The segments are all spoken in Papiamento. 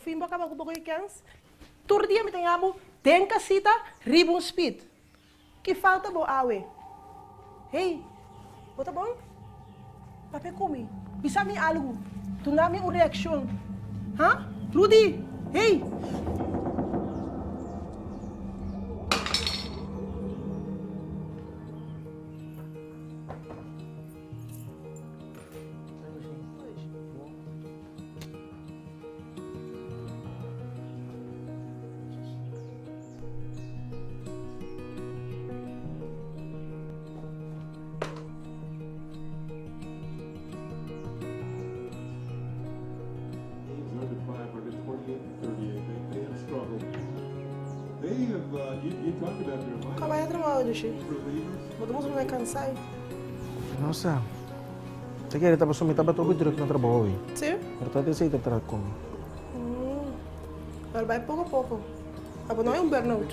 fin bo a kaba ku bo koe kèns? Tur dia mi ta yamu den kasita riba un speed. Ki falta bo awe? Hey, bo ta bon? Papia ku mi. Bisa mi algu. Duna mi un reakshon. Ha? Rudy! Hey! Kaba e trabou Dushi. Bo ta mustra mi kansa. No sa. Ta kere ta pasobra mi tabata hopi druk na trabou awe. Si? Pero ta desei ta traha ku mi. Pero bai poko poko. Abo no hay un burnout.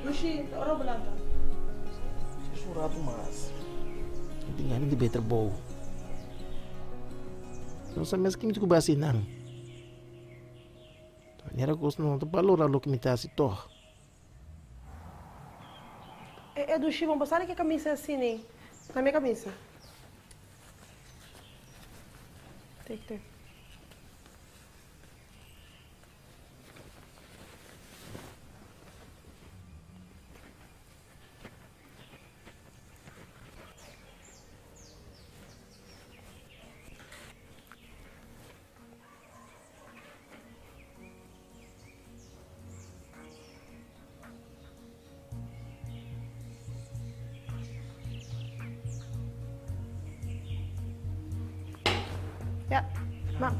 Lushi, ta ora bo lanta? Es un ratu mas. Mi tin gana di bay trabou. No sa mes ki mi tin ku bay hasi nan. Manera kos no ta balora loke mi ta hasi tog. E e Dushi, bo sa di ke kamisa asini? Na mi kamisa. Take, take. Ja, ma.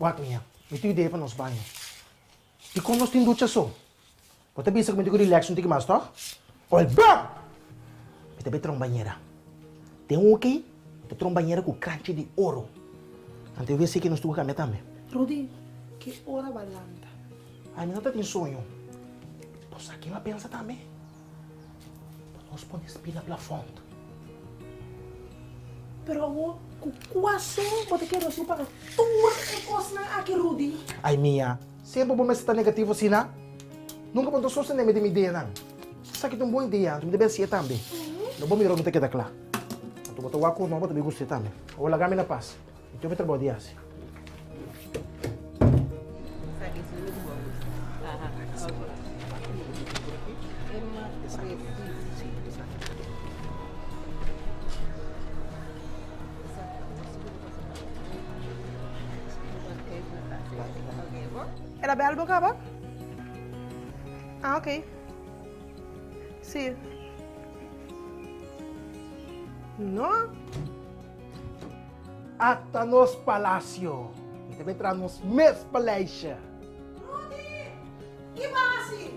Wak mia, mi tin idea pa nos baño. Dikon nos tin ducha so? Bo ta bisa ku mi tin ku relax un tiki mas, tòg? Ol bam! Mi ta bai traha un bañera. Den un oké, mi ta traha un bañera ku kranchi di oro. Anto e wc ke nos tin ku kambia tambe. Rudy, ki ora bo a lanta? Ay, mi no ta tin soño. Bo sa ken a pensa tambe? Pa nos pone spil na plafond. Pero awor, ku kua son bo ta kere nos tin paga tur e kosnan aki, Rudy? Ay mia, semper bo mester ta negativo asina? Nunka bo no ta sostené mi den mi ideanan. Esaki ta un bon idea, anto mi ta bin hasié tambe. Lo bo mira ora mi ta keda kla. Anto bo ta wak ku no, bo ta bin gust'é tambe. Awor laga mi na pas. Mi tin hopi trabou di hasi. El a bel bo caba? Ah, ok. Sí. No. Ata nos palacio! Mi ta bai traha nos mes paleisje. Rudy! Ki bo a hasi?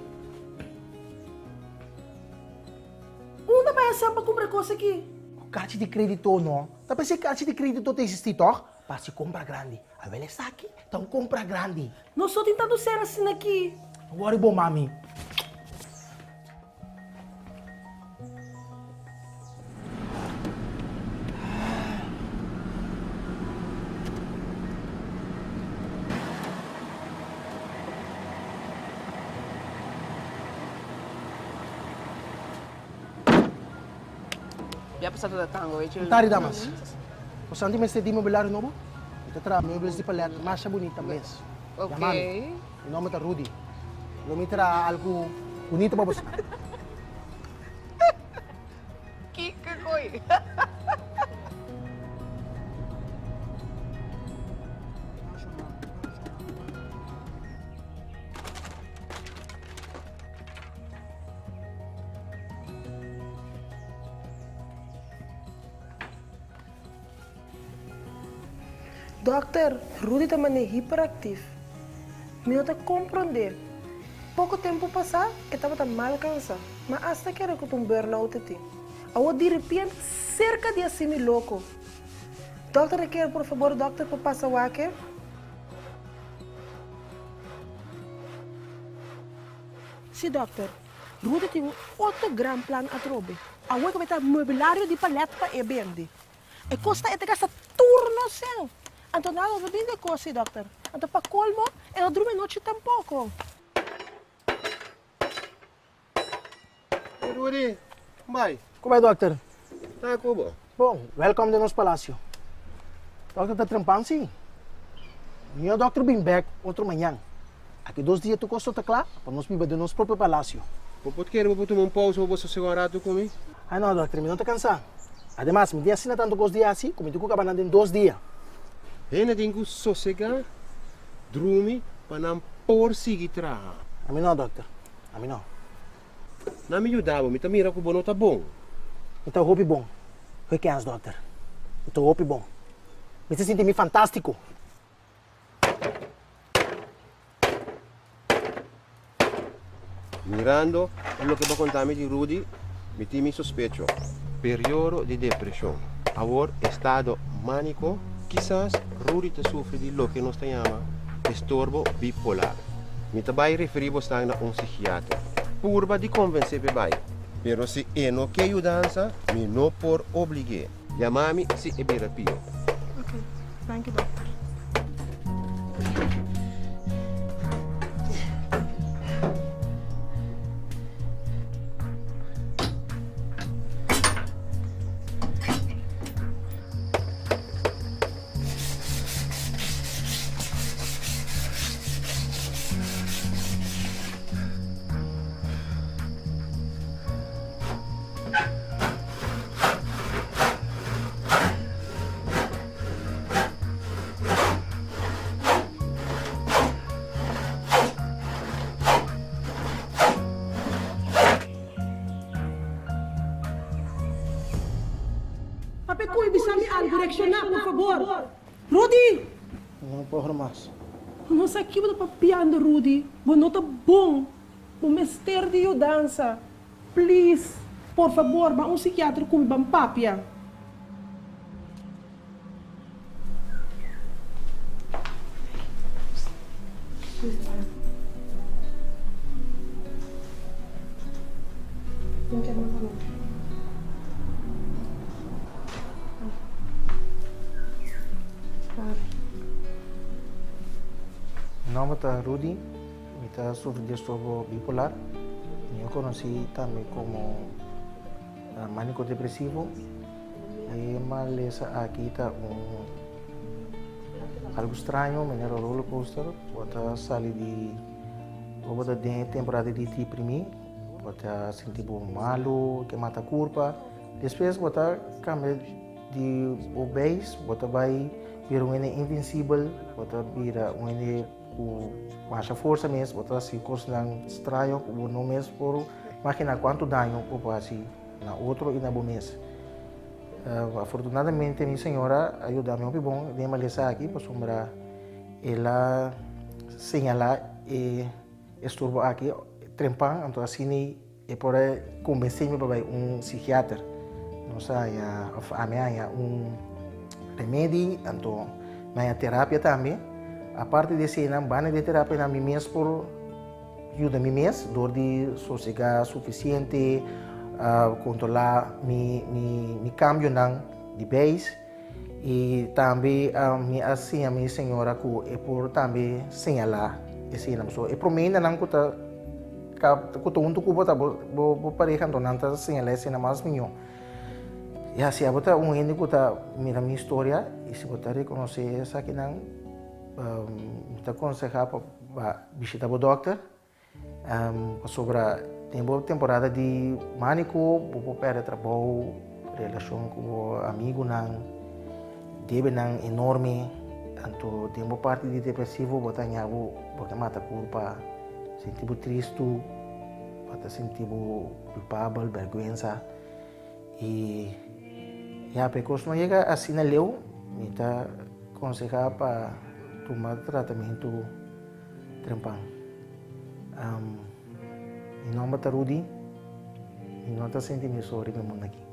Unda bai a sa pa kumpra e kos aki? Ku karchi di kredito no. Ta p'esei karchi di kredito ta existi tòg? Pa hasi kompra grandi. Awel esaki ta un kompra grandi. Nos no tin tantu ser asina aki. No wòri bo mami. Ya pasa ta tango weet je. Tari damas. Bo santi mester di mobilario nobo? Mi ta traha meubels di palet masha bunita mes. Yama mi. Mi nomber ta Rudy. Lo mi traha algu bunita pa bo. Kiko koy. Dòkter, Rudy ta manera hiperaktif. Mi no ta komprondé. Poko tempu pasá e tabata mal kansá, ma asta kere ku ta un burnout e tin. Awor diripiente serka di hasi mi loko. Dòkter ta kere por fabor dòkter por pasa wak e? Sí dòkter, Rudy tin un otro gran plan atrobe. Awor ku ta mobilario di palet pa e bende. E kos ta e ta gasta tur nos sèn. Anto nada no bin di e kos ei, dòkter. Anto pa kolmo e no drumi anochi tampoko. Hey Rudy, kon bai? Kon bai dòkter? Ta ku bo? Bon, wèlkòm den nos palasio. Dòkter ta trempan si. Mió dòkter bin bèk otro mañan. Aki dos dia tur kos lo ta kla pa nos biba den nos propio palasio. Bo por kere bo por tuma un pousa pa bo sosegá un ratu ku mi? Ai no, dòkter, mi no ta kansá. Ademas, mi tin asina tantu kos di hasi ku mi tin ku kaba nan den dos dia. Hende tin ku sosegá, drumi pa nan por sigui traha. Ami no, dòkter. Ami no. Na mi yuda bo, mi ta mira ku bo no ta bon. Mi ta hopi bon. Hoy kens, dòkter. Mi ta hopi bon. Mi ta sinti mi fantástiko. Mirando e loke bo konta mi di Rudy, mi tin mi sospecho. Periodo di depresion. Awor estado manico, kisas Rudy ta sufri di loke nos ta yama estorbo bipolar. Mi ta bai referi bosnan na un psikiater. Purba di konvensé p'e bai, pero si e no ke yudansa, mi no por oblig'é. Yama mi si e bira pio. Ok, danki dokter. Papia koe bisa mi algu, reakshoná, por fabor. Rudy! No por mas. No sa ki bo ta papiando, Rudy. Bo no ta bon. Bo mester di yudansa. Please, por fabor, ban un psikiatro ku mi ban papia. Mi nomber ta Rudy. Mi ta sufri di estorbo bipolar, mi a konosí tambe komo maniko depresivo. E malesa aki ta un algu straño, manera roller coaster, bo ta sali di, bo ta den e temporada di deprimí, bo ta sinti bo malu, ke mata kurpa, despues bo ta kambia di bo beis, bo ta bai bira un hende invinsibel, bo ta bira un hende. Ku masha forsa mes bo ta hasi kosnan straño ku bo no mes por imaginá kuantu daño bo por hasi na otro i na bo mes. Afortunadamente mi señora a yuda mi hopi bon den e malesa aki pasobra El a señalá e esturbo aki trempan, anto asina e por a kombensé mi pa bai un psikiater. Nos a haña, òf ami a haña un remedi, anto mi a haña terapia tambe. Aparte di eseinan, banda di e terapianan mi mes por yuda mi mes dor di sosegá sufisiente, kontrolá mi mi kambionan di beis. I tambe mi a siña mi señora ku e por tambe señalá eseinan. So e promé hendenan ku ta ku ta huntu ku bo ta bo pareha, anto nan ta señalá eseinan mas mihó. Ya, si abo ta un hende ku ta mira mi historia i si bo ta rekonosé esakinan, mi ta konsehá pa bishita bo dòkter. Pasobra den bo temporada di manico bo por perde trabou, relacion cu bo amigunan, debenan enorme, anto den bo parti di depresivo bo ta haña bo bo ta mata curpa, sinti bo tristu, bo ta sinti bo culpabel, berguensa y ya pa e cos no yega asina leu mi ta conseha pa tuma tratamiento. Trempan. Mi nomber ta Rudy. Mi no ta sinti mi so riba e mundu aki.